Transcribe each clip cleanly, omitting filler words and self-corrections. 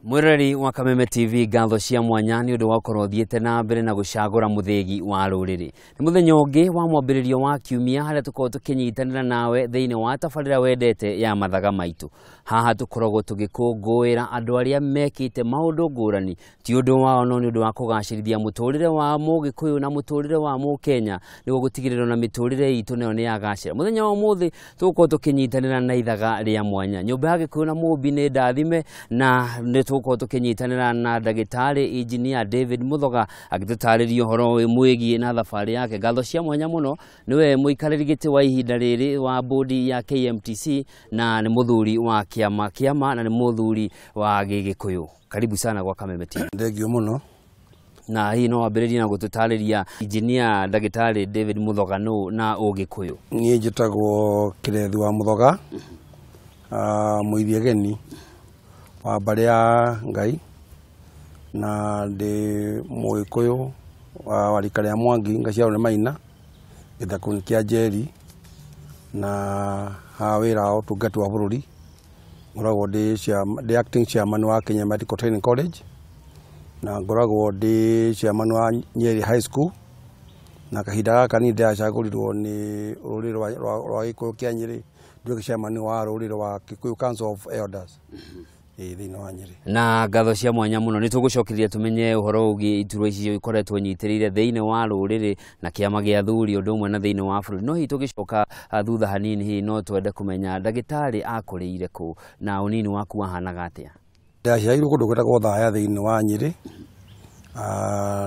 Mwiroreri wa Kameme TV, ngatho cia mwanya nĩ ũndũ wa gũkorwo ũthiĩte na mbere na gũcagũra mũthĩgi wa rũrĩrĩ. Nĩ mũthenya ũngĩ wa mwambĩrĩrio wa kiumia harĩa tũkoragwo tũkĩnyitanĩra nawe thĩinĩ wa tabarĩra wendete ya Mathaga Maitũ. Haha tũkoragwo tũgĩkũngũĩra andũ arĩa mekĩte maũndũ ngũrani, ti ũndũ wao no nĩ ũndũ wa kũgacĩrithia mũtũrĩre wa Mũgĩkũyũ na mũtũrĩre wa Mũkenya, nĩguo gũtigĩrĩra ona mĩtũrĩre itũ nayo nĩ yagacĩra. Mũthenya wa ũmũthĩ tũgũkorwo tũkĩnyitanĩra na ithaga rĩa mwanya. Nyũmba ya Gĩkũyũ na Mũmbi nĩ ndathime, na nĩ tũgũkorwo tũkĩnyitanĩra na ndagĩtarĩ Engineer David Muthoga agĩtũtarĩria ũhoro mwĩgiĩ na thabarĩ yake. Ngatho cia mwanya mũno nĩwe mũikarĩri gĩtĩ wa ihinda rĩrĩ wa bodi ya KMTC, na nĩ mũthuri wa kĩama na nĩ mũthuri wa Gĩgĩkũyũ. Karibu sana kwa Kameme TV. Thengio mũno. Na hihi no wambĩrĩrie na gũtũtarĩria Engineer ndagĩtarĩ David Muthoga nũ na Ũgĩkũyũ? Niĩ njĩtagwo Kĩrethi wa Muthoga, mũithiageni wa mbarĩ ya Ngai, na ndĩ Mũgĩkũyũ wa rika rĩa Mwangi, ngaciarwo nĩ Maina, gĩthakũ kĩa Njeri, na haha wĩra wa ũtungati wa bũrũri ngoragwo ndĩ acting chairman wa Kenya Medical Training College, na ngoragwo ndĩ chairman wa Nyeri High School, na kahinda gaka niĩ ndĩracagũrirwo nĩ rũrĩrĩ rwa Gĩkũyũ kĩa Nyĩrĩ nduĩke chairman wa rũrĩrĩ rwa Kikuyu Council of Elders thĩinĩ wa Nyĩrĩ. Na ngatho cia mwanya mũno, nĩ tũgũcokeria tũmenye ũhoro ũgiĩ iturwa icio ikoretwo nyitĩrĩire thĩinĩ wa rũrĩrĩ na kĩama gĩa athuri ũndũ ũmwe na thĩinĩ wa bũrũri. No hihi tũgĩcoka thutha hanini, hihi no twende kũmenya ndagĩtarĩ akũrĩire kũ na ũnini waku wahanaga atĩa? Ndaciarĩirwo kũndũ gwĩtagwo Thaya thĩinĩ wa Nyĩrĩ,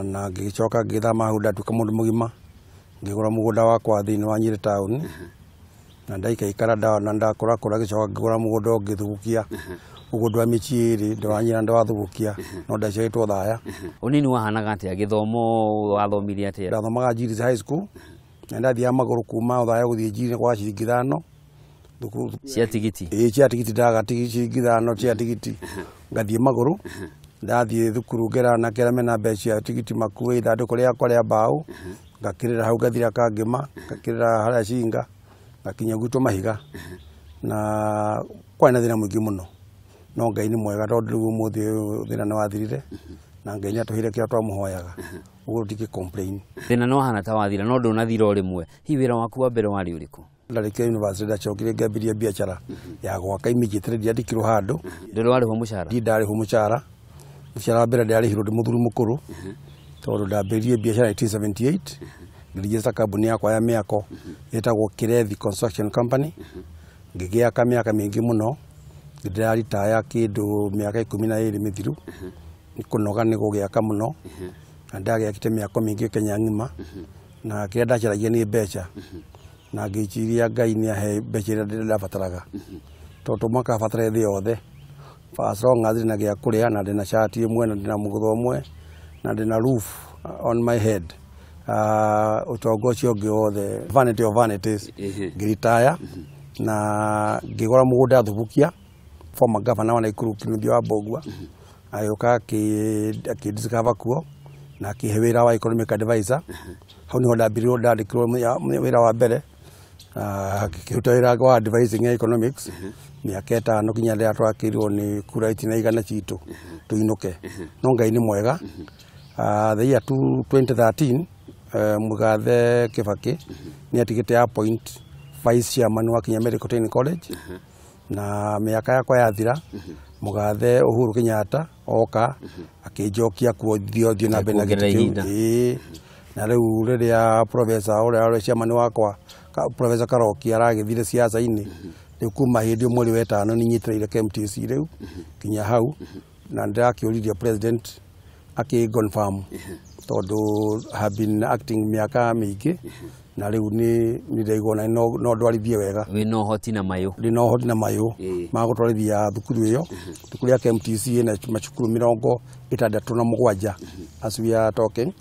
na ngĩgĩcoka ngĩthama hau ndatuĩka mũndũ mũgima, ngĩgũra mũgũnda wakwa thĩinĩ wa Nyĩrĩ taũni, na ndaikaikara na ndakũrakũra ngĩcoka ngĩgũra mũgũnda ũngĩ Thubukia, ũguo ndwa mĩciĩ ĩrĩ, ndwa Nyĩrĩ na ndwa Thubukia, no ndaciarĩtwo Thaya. Ũnini wahanaga atĩa? Gĩthomo wathomire atĩa? Ndathomaga Njiris High School, na ndathiaga magũrũ kuma Othaya gũthiĩ Njiris kwa ciringi 5. Thukuru cia tigiti? Ĩĩ, cia tigiti, ndaga ciringi 5 cia tigiti, ngathiĩ magũrũ. Ndathiĩ thukuru ngera anake arĩa mena mbeca cia tigiti makue ithandũkũ rĩakwa rĩa mbaũ, ngakĩrĩra hau ngathira Kangĩma, ngakĩrĩra harĩa Cinga, ngakinya gwitũ Mahiga. Na kwarĩ na thĩna mũingĩ mũno, no Ngai nĩ mwega tondũ rĩu ũmũthĩ ũyũ thĩna nĩ wathirire, na Ngai nĩ atũheire kĩrĩa twamũhoyaga, ũguo tũtingĩ complain. Thĩna nĩ wahana ta wathira, no ndũnathira o rĩmwe. Hihi wĩra waku wa mbere warĩ ũrĩkũ? Ndarĩkia university ndacokire ngĩambĩrĩria biacara ya gwaka immediately, ndiandĩkirwo handũ. Ndũrĩ warĩhwo mũcara? Ndirĩ ndarĩhwo mũcara. Mũcara wa mbere ndarĩhirwo ndĩ mũthuri mũkũrũ, tondũ ndambĩrĩirie biacara 1978, ngĩregister kambuni yakwa ya mĩako ĩtagwo Kĩrethi Construction Company, ngĩgĩaka mĩaka mĩingĩ mũno, ndĩraritaya kĩndũ mĩaka 12 mĩthiru, nĩ kũnoga nĩ gũgĩaka mũno, na ndagĩakĩte mĩako mĩingĩ Kenya ng'ima, na kĩrĩa ndacaragia nĩ mbeca, na ngĩciria Ngai nĩ ahe mbeca iria ndabataraga, tondũ mwaka abatare thĩ yothe, as long as ndĩna gĩa kũrĩa na ndĩna cati ĩmwe na ndĩna mũgũtho ũmwe na ndĩna roof on my head, ũtonga ũcio ũngĩ wothe vanity of vanities. Ngĩritaya na ngĩgũra mũgũnda Thubukia. Former governor wa Nakuru Kinuthia wa Mbũgua agĩũka akĩndiscover kuo na akĩhe wĩra wa economic advisor. Hau niho ndambĩrĩirio, ndandĩkirwo wĩra wa mbere, ngĩruta wĩra wa advising ya economics mĩaka 5 nginya rĩrĩa twakĩirwo nĩ kura itina igana citũ tũinũke. No Ngai nĩ mwega. The year 2013, Mũgathe Kibaki nĩ atigĩte appoint vice chairman wa Kenya Medical Training College, na mĩaka yakwa yathira Mũgathe Uhuru Kenyatta oka akĩnjokia kuo thiĩ na mbere na gĩtĩ Kuongerera kĩu. ihinda. Ĩĩ. Na rĩu rĩrĩa professor ũrĩa warĩ chairman wakwa, Professor Karoki, aragĩthire siasa-inĩ, rĩu kuma hĩndĩ ĩyo mweri wa ĩtano nĩ nyitĩrĩire KMTC rĩu nginya hau, na ndĩrakĩũririe president akĩ confirm tondũ have been acting mĩaka mĩingĩ, na rĩu nĩ ndĩraigua na no ndwarithie wega. Wĩna ũhoti na mayũ. Ndĩna ũhoti na mayũ ma gũtwarithia thukuru ĩyo. Thukuru ya KMTC ĩna macukuru 67 as we are talking,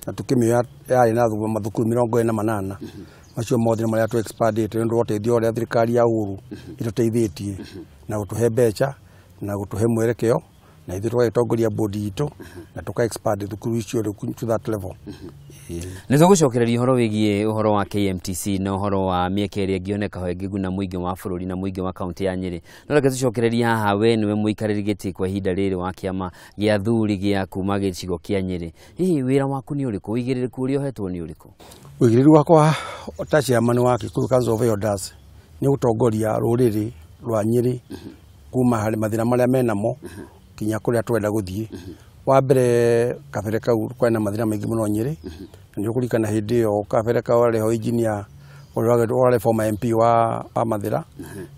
na tukĩmĩoya yarĩ na mathukuru 48. Macio mothe nĩ marĩa tũ expandĩte nĩ ũndũ wa ũteithio ũrĩa thirikari ya Uhuru ĩtũteithĩtie na gũtũhe mbeca na gũtũhe mwerekeo Na ithuĩ tũgagĩtongoria bodi itũ na tũka expand thukuru icio rĩu to that level. Nĩ tũgũcokereria ũhoro wĩgiĩ ũhoro wa KMTC na ũhoro wa mĩeke ĩrĩa ĩngĩoneka ho ĩngĩguna mũingĩ wa bũrũri na mũingĩ wa kaũntĩ ya Nyĩrĩ. No reke tũcokererie haha, we nĩwe mũikarĩri gĩtĩ kwa ihinda rĩrĩ wa kĩama gĩa athuri gĩa kuma gĩcigo kĩa Nyĩrĩ. Hihi wĩra waku nĩ ũrĩkũ? Ũigĩrĩrĩku ũrĩa ũhetwo nĩ ũrĩkũ? Ũigĩrĩru wakwa ta chairman wa Kikuyu Council of Elders nĩ gũtongoria rũrĩrĩ rwa Nyĩrĩ kuma harĩ mathĩna marĩa menamo kinya kũrĩa twenda gũthiĩ. Wa mbere, kabere kau kwarĩ na mathĩna maingĩ mũno Nyĩrĩ. Na nĩ ũkũririkana hĩndĩ ĩyo kabere kau arĩ ho engineer ũrĩa warĩ former MP wa Mathĩra,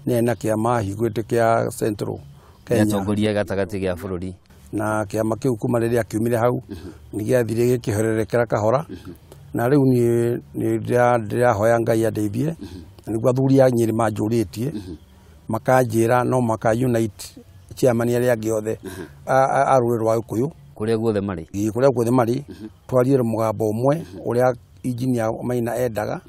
nĩ na kĩama ahingũrĩte kĩa Central Kenya. Gĩatongoria gatagatĩ gĩa bũrũri. Na kĩama kĩu kuma rĩrĩa kiumire hau nĩ gĩathire gĩkĩhorerekera kahora, na rĩu niĩ nĩ ndĩrahoya Ngai andeithie, na nĩguo athuri a Nyĩrĩ manjũrĩtie makanjĩra no maka unite chairman arĩa angĩ othe a rũrĩrĩ rwa Gĩkũyũ kũrĩa guothe marĩ. Ĩĩ, kũrĩa guothe marĩ, twarie mũgambo ũmwe ũrĩa engineer Maina endaga.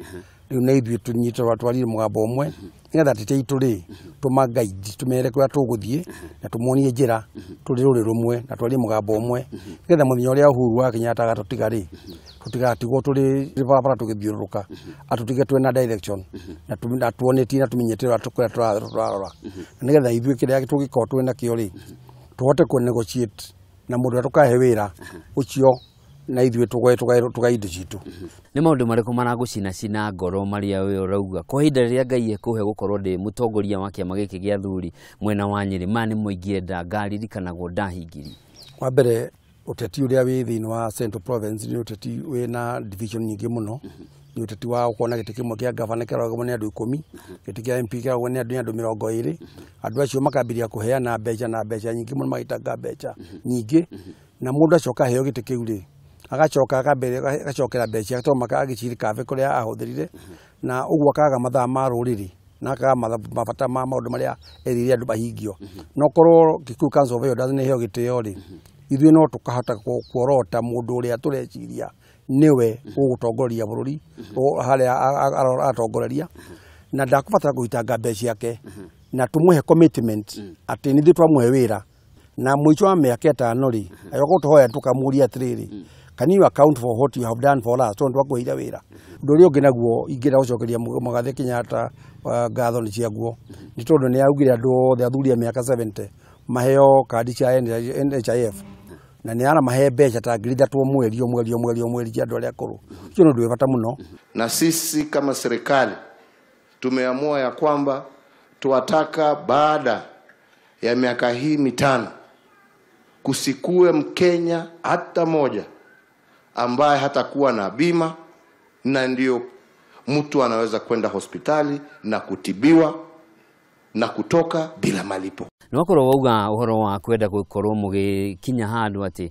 Rĩu na ithuĩ tũnyite twarie mũgambo ũmwe nĩgetha ateti aitũ rĩ tũma-guide, tũmere kũrĩa tũgũthiĩ na tũmonie njĩra tũrĩ rũrĩrĩ rũmwe na twarie mũgambo ũmwe, nĩgetha mũthenya ũrĩa Uhuru wa Kenyatta agatũtiga rĩ, tũtigatigwo tũrĩ barabara tũgĩthiũrũrũka, atũtige twĩna direction na tuonetie na tũmenyete ũrĩa kũrĩa tũrarora, na nĩgetha ithuĩ kĩrĩa tũngĩkorwo twĩ nakĩo rĩ tũhote kũ negotiate na mũndũ ũrĩa tũkahe wĩra ũcio, na ithuĩ tũgae indo citũ. Nĩ maũndũ marĩkũ maragũcinacina ngoro marĩa we ũrauga kwa ihinda rĩrĩa Ngai ekũhe gũkorwo ndĩ mũtongoria wa kĩama gĩkĩ gĩa athuri mwena wa Nyĩrĩ, maya nĩmo ingĩenda ngaririkanagwo ndahingirie? Wa mbere, ũteti ũrĩa wĩ thĩinĩ wa Central Province nĩ ũteti wĩna division nyingĩ mũno. Nĩ ũteti wa ũkona gĩtĩ kĩmwe kĩa gavana kĩrarũgamwo nĩ andũ 10, gĩtĩ kĩa MP kĩrarũgamwo nĩ andũ 20. Andũ acio makambĩrĩria kũheana mbeca na mbeca nyingĩ mũno, magĩtanga mbeca nyingĩ, na mũndũ acoka aheo gĩtĩ kĩu rĩ, agacoka agacokera mbeca ciake tondũ agĩcirikabe kũrĩa ahũthĩrire, na ũguo akaga mathaa ma rũrĩrĩ na akaga mabata ma maũndũ marĩa erĩire andũ mahingio. No korwo Kikuyu Council of Elders nĩ ĩheo gĩtĩo rĩ, ithuĩ no tũkahota kuorota mũndũ ũrĩa tũreciria nĩwe ũgũtongoria bũrũri harĩa aratongoreria, na ndakũbatara kũhitanga mbeca ciake, na tũmũhe commitment atĩ nĩ ithuĩ twamũhe wĩra, na mũico wa mĩaka 5 rĩ agoka gũtũhoya tũkamũria atĩrĩrĩ, can you account for what you have done for us, tondũ twakũheire wĩra. Ũndũ ũrĩa ũngĩ naguo ingĩenda gũcokeria Mũgathe Kenyatta ngatho nĩ ciaguo, nĩ tondũ nĩ augire andũ othe athuri a mĩaka 70 maheo kandi cia NHIF, na nĩ aramahe mbeca ta 3,000 o mweri o mweri o mweri o mweri cia andũ arĩa akũrũ. Ũcio nĩ ũndũ wĩ bata mũno. Na sisi kama serikali tumeamua ya kwamba tuwataka baada ya miaka hii 5 kusikue Mkenya hata moja ambaye hatakuwa na bima, na ndio mtu anaweza kwenda hospitali na kutibiwa na kutoka bila malipo. Nĩ wakorwo wauga ũhoro wa kwenda gũkorwo mũgĩkinya handũ atĩ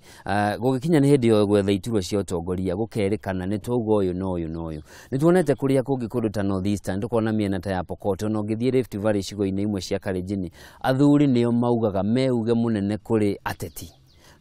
gũgĩkinya nĩ hĩndĩ ĩyo gwetha iturwa cia ũtongoria gũkerĩkana nĩ twauga ũyũ na ũyũ na ũyũ. Nĩ tuonete kũrĩa kũngĩ kũndũ ta North Eastern, tũkona mĩena ta ya Pokot, ona ũngĩthiĩ Rift Valley icigo-inĩ imwe cia Kalenjin, athuri nĩo maugaga meuge mũnene kũrĩ ateti.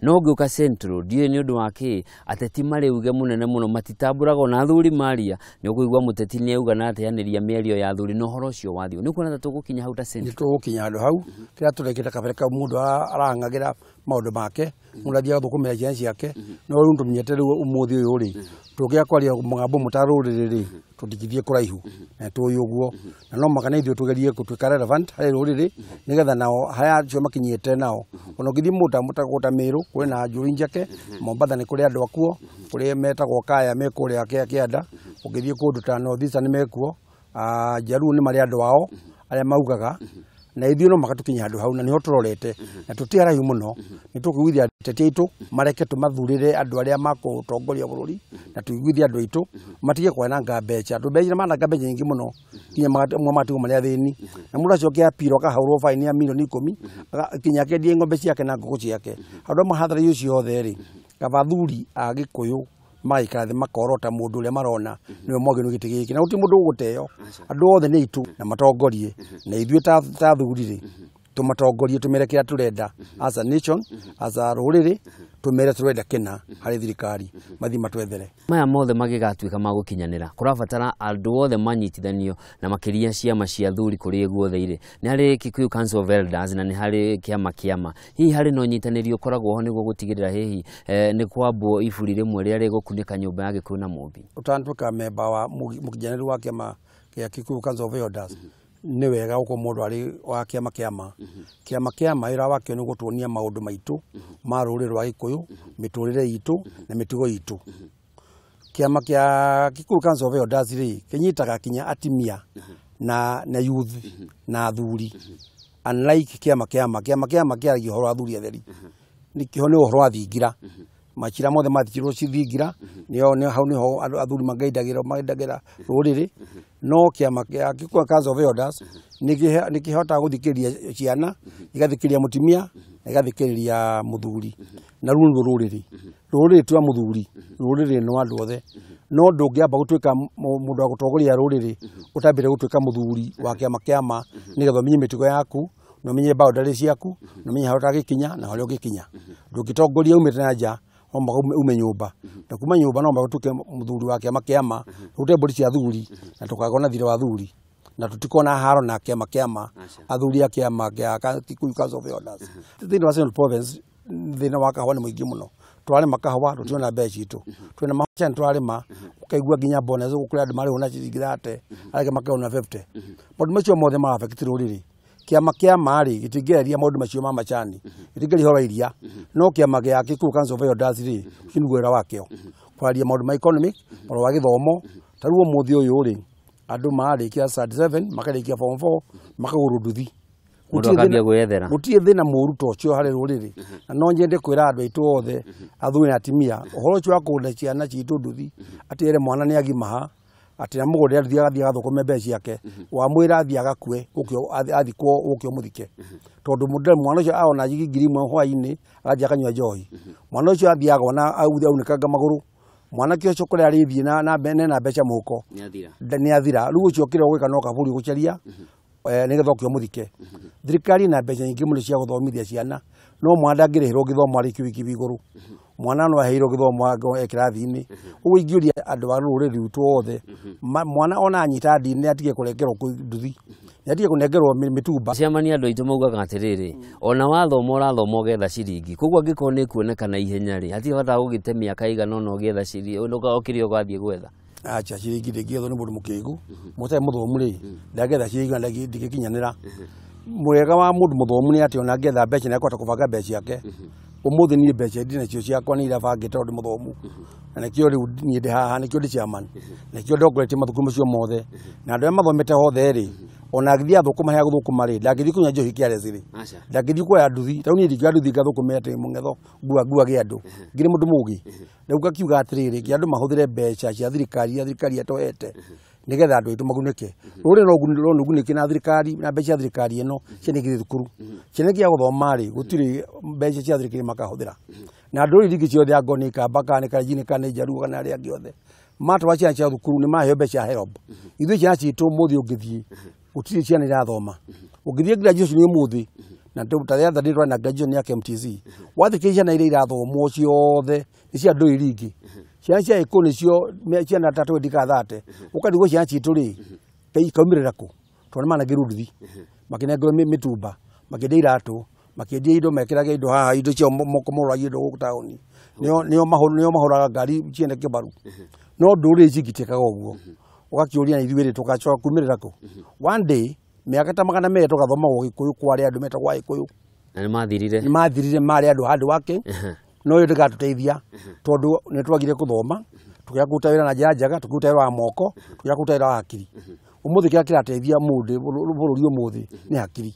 No ũngĩũka Central, ndiũĩ nĩ ũndũ wa kĩ, ateti marĩ uge mũnene mũno, matitambũraga ona athuri maria, nĩ ũkũigua mũteti nĩ auga na ateanĩria mĩario ya athuri na ũhoro ũcio wathiĩ. Nĩ ũkuona ta tũgũkinya hau ta Central? Nĩ tũgũkinya handũ hau, kĩrĩa tũrekĩte kabere kau mũndũ arang'agĩra maũndũ make, mũndũ athiaga gũthũkũmĩra ciana ciake, no rĩu tũmenyete rĩu ũmũthĩ ũyũ rĩ, tũngĩaga kwaria mũgambo ũmwe ta rũrĩrĩ rĩ, tũtingĩthiĩ kũraihu, na tũĩ ũguo. Na no mũhaka na ithuĩ tũgerie gũtuĩka relevant harĩ rũrĩrĩ, nĩgetha nao harĩa acio makinyĩte nao, ona ũngĩthiĩ mũndũ ta Meru, kwĩ na Njuri Njeke, Mombatha nĩ kũrĩ andũ akuo, kũrĩa metagwo Kaya me kũrĩa kĩanda, ũngĩthiĩ kũndũ ta North Eastern nĩ mekuo, Jaluo nĩ marĩ andũ ao arĩa maugaga, na ithuĩ no mũhaka tũkinye handũ hau, na nĩho tũrorete, na tũti haraihu mũno, nĩ tũkũiguithia ateti aitũ mareke tũmathurĩre andũ arĩa makũtongoria bũrũri, na tũiguithie andũ aitũ matige kwananga mbeca, andũ mbeca mananga mbeca nyingĩ mũno nginya magatigwo marĩ athĩni, na mũndũ acoke apirwo akahũrwo baini ya mirioni 10, nginya akendie ng'ombe ciake na ngũkũ ciake. Andũ amwe hathara icio ciothe rĩ, kaba athuri a Gĩkũyũ magaikara thĩ makorota mũndũ ũrĩa marona nĩwe mwagĩrĩirwo nĩ gĩtĩ gĩkĩ, na gũtirĩ mũndũ ũgũteo, andũ othe nĩ aitũ na matongorie, na ithuĩ ta athuri rĩ Tũmatongorie, tũmere kĩrĩa tũrenda as a nation, as a rũrĩrĩ, tũmere tũrenda kĩna harĩ thirikari, mathiĩ matwethere. Maya mothe magĩgatuĩka ma gũkinyanĩra, kũrabatara andũ othe manyitithanio, na makĩria ciama cia athuri kũrĩa guothe irĩ. Nĩ harĩ Kikuyu Council of Elders na nĩ harĩ kĩama. Hihi harĩ na ũnyitanĩri ũkoragwo ho nĩguo gũtigĩrĩra hihi nĩ kwambwo iburi rĩmwe rĩrĩa rĩgũkunĩka nyũmba ya Gĩkũyũ na Mũmbi? Ũtanatuĩka memba wa mũkinyanĩru wa kĩama kĩa Kikuyu Council of Elders, nĩ wega gũkorwo mũndũ arĩ wa kĩama kĩama. Kĩama kĩama wĩra wakĩo nĩ gũtuonia maũndũ maitũ ma rũrĩrĩ rwa Gĩkũyũ, mĩtũrĩre itũ na mĩtugo itũ. Kĩama kĩa Kikuyu Council of Elders rĩ, kĩnyitaga kinya atimia na youth na athuri, unlike kĩama kĩama. Kĩama kĩama kĩaragia ũhoro wa athuri atheri, nĩkĩo nĩ ũhoro wa thingira, macira mothe mathikirwo thingira, nĩo nĩ hau nĩho andũ athuri magaindagĩra rũrĩrĩ. No kĩama kĩa Kikuyu Council of Elders nĩ kĩhotaga gũthikĩrĩria ciana, gĩgathikĩrĩria mũtumia na gĩgathikĩrĩria mũthuri, na rũu nĩruo rũrĩrĩ. Rũrĩrĩ ti wa mũthuri, rũrĩrĩ nĩ wa andũ othe. No ndũngĩamba gũtuĩka mũndũ wa gũtongoria rũrĩrĩ ũtambĩte gũtuĩka mũthuri wa kĩama kĩama, nĩgetha ũmenye mĩtugo yaku na ũmenye boundary ciaku na ũmenye harĩa ũtangĩkinya na harĩa ũngĩkinya. Ndũngĩtongoria umĩte na nja, no mũhaka ume nyũmba, na kuma nyũmba no mũhaka ũtuĩke mũthuri wa kĩama kĩama, ũrute mbũri cia athuri na tũkagwo na thirĩ wa athuri, na tũtikona haro na kĩama kĩama, athuri a kĩama kĩa Kikuyu Council of Elders. Thĩinĩ wa Central Province thĩna wa kahũa nĩ mũingĩ mũno. Twarĩma kahũa tũtirona mbeca citũ, twĩna macani twarĩma ũkaigua nginya bonus kũrĩ andũ marĩhwo na ciringi 30, arĩa angĩ makarĩhwo na 50. Maũndũ macio mothe mara affect rũrĩrĩ. Kĩama kĩama rĩ, gĩtingĩeheria maũndũ macio ma macani, gĩtingĩeheria ũhoro wa iria, no kĩama gĩa Kikuyu Council of Elders rĩ, ũcio nĩguo wĩra wakĩo, kwaria maũndũ ma economic, ũhoro wa gĩthomo. Ta rĩu ũmũthĩ ũyũ rĩ, andũ marĩkia standard 7, makarĩkia form 4, makagũrwo nduthi. Mũndũ akambia gwĩethera. Gũtirĩ thĩna mũru ta ũcio harĩ rũrĩrĩ. Na no nyende kwĩra andũ aitũ othe, athuri na atumia, ũhoro ũcio wa kũgũrĩra ciana citũ nduthi, atĩ ere mwana nĩ agimaha, atĩ amũgũrĩra nduthi agathiĩ agathũkũme mbeca ciake, wamwĩra athiĩ agakue, ũke athikwo ũke ũmũthike. Tondũ mwana ũcio aona 1000 hwaĩ-inĩ, agathiĩ akanyua njohi. Mwana ũcio athiaga ona aunĩkanga magũrũ. Mwanake ũcio kũrĩa arĩthiĩ na mbeca mũhuko, nĩ athira. Rĩu ũcio kĩrĩa ũgwĩka no kaburi gũcaria, nĩgetha ũke ũmũthike. Thirikari ĩna mbeca nyingĩ mũno cia gũthomithia ciana, no mwana ndangĩrĩhĩrwo gĩthomo arĩ kiumia igũrũ. Mwana no aheirwo gĩthomo e kĩrathi-inĩ. Ũguo ingĩũria andũ a rũrĩrĩ rwitũ othe, mwana ona anyita ndini atige kũrengerwo nduthi, nĩ atige kũnengerwo mĩtumba. Ciamani andũ aitũ maugaga atĩrĩrĩ, ona wathoma ũrathoma ũgetha ciringi, koguo angĩkorwo nĩ kuoneka na ihenya rĩ, hatirĩ bata gũgĩte mĩaka ĩigana ũna ũgĩetha ciringi, ũkĩrĩa ũgathiĩ gwetha. Acha, ciringi ndĩngĩethwo nĩ mũndũ mũkĩgu, mũtarĩ mũthomu rĩ, ndangĩetha ciringi na ndingĩkinyanĩra. Mwega wa mũndũ mũthomu nĩ atĩ ona angĩetha mbeca nĩ akũhota kũbanga mbeca ciake. Ũmũthĩ niĩ mbeca ndĩ nacio ciakwa nĩ irabangĩte tondũ ndĩ mũthomu, na nĩkĩo rĩu niĩ ndĩ haha, nĩkĩo ndĩ chairman, nĩkĩo ndongoretie mathukuru macio mothe. Na andũ arĩa mathomete othe rĩ, ona angĩthiĩ athũkũma harĩa gũthũkũma rĩ, ndangĩthiĩ kũnyua njohi kĩareci rĩ, ndangĩthiĩ kuoya nduthi. Ta rĩu niĩ ndingĩoya nduthi ngathũkũme atĩ mũng'etho nguage andũ, ngĩrĩ mũndũ mũgĩ. Rĩu ngakiuga atĩrĩrĩ, nginya andũ mahũthĩre mbeca cia thirikari iria thirikari ĩtũhete, nĩgetha andũ aitũ magunĩke. Rũrĩrĩ no rũgunĩke na thirikari, na mbeca cia thirikari ĩno, ciana igĩthiĩ thukuru. Ciana ikĩaga gũthoma rĩ, gũtirĩ mbeca cia thirikari makahũthĩra. Na ndũrĩrĩ ingĩ ciothe angorwo nĩ Kamba kana nĩ Kalenjin kana nĩ Njaruo kana arĩa angĩ othe, matwara ciana ciao thukuru nĩ maheo mbeca cia HELB. Ithuĩ ciana citũ ũmũthĩ ũngĩthiĩ, gũtirĩ ciana irathoma. Ũngĩthiĩ graduation ũmũthĩ, na ta the other day twarĩ na graduation ya KMTC, wathikĩrĩria ciana iria irathomwo ciothe nĩ cia ndũrĩrĩ ingĩ. Ciana cia Gĩkũyũ nĩcio ciana ta 20 kana 30. Ũkarigwo ciana citũ rĩ, ikaumĩrĩra kũ? Tondũ nĩ manengerwo nduthi, makĩnengerwo mĩtumba, makĩendia iratũ, makĩendia indo, mekĩraga indo haha, indo ciao moko morũragia indo gũkũ taũni. Nĩo mahũraga ngari ciene kĩbaru. No ndũrĩrĩ ici ingĩ itiĩkaga ũguo. Ũgakĩũria na ithuĩ rĩ, tũgacoka kumĩrĩra kũ? One day, mĩaka ta 200 tũgathomagwo Gĩkũyũ kwarĩ andũ metagwo Agĩkũyũ. Na nĩ mathirire. Nĩ mathirire, marĩ andũ handũ wake. No ĩyo ndĩgatũteithia tondũ nĩ twagire kũthoma, tũkĩaga kũruta wĩra na njĩra njega, tũkĩruta wĩra wa moko, tũkĩaga kũruta wĩra wa hakiri. Ũmũthĩ kĩrĩa kĩrateithia mũndũ bũrũri ũmũthĩ nĩ hakiri.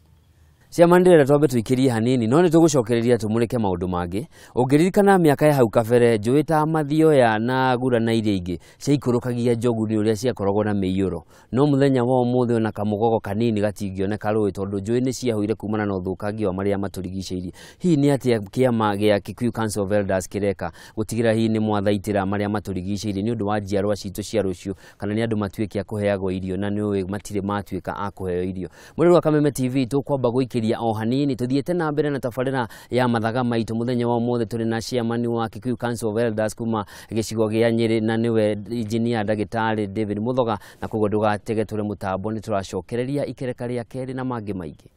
Ciama ndĩrenda twambe tũikĩrie hanini, no nĩ tũgũcokereria tũmũrĩke maũndũ mangĩ. Ũngĩririkana mĩaka ya hau kabere, njũĩ ta Mathioya na Gura na iria ingĩ ciaikũrũkagia njogu nĩ ũrĩa ciakoragwo na mĩiyũro. No mũthenya wa ũmũthĩ ona kamũgogo kanini gatingĩoneka rũĩ tondũ njũĩ nĩ ciahũire kumana na ũthũkangia wa marĩa matũrigicĩirie. Hihi nĩ atĩa kĩama gĩa Kikuyu Council of Elders kĩreka gũtigĩrĩra hihi nĩ mwathaitĩra marĩa matũrigicĩirie nĩ ũndũ wa njiarwa citũ cia rũciũ, kana nĩ andũ matuĩke a kũheagwo irio na nĩ ũĩ matirĩ matuĩka a kũheo irio. Mũrĩrĩ wa Kameme TV tũkwamba gũikĩria Makĩria o hanini tũthiĩte na mbere na tabarĩra ya mathaga maitũ. Mũthenya wa ũmũthĩ tũrĩ na chairman wa Kikuyu Council of Elders kuma gĩcigo gĩa Nyĩrĩ, na nĩwe engineer ndagĩtarĩ David Muthoga, na koguo ndũgatege, tũrĩ mũtambo nĩ tũracokereria ikereka rĩa kerĩ na mangĩ maingĩ.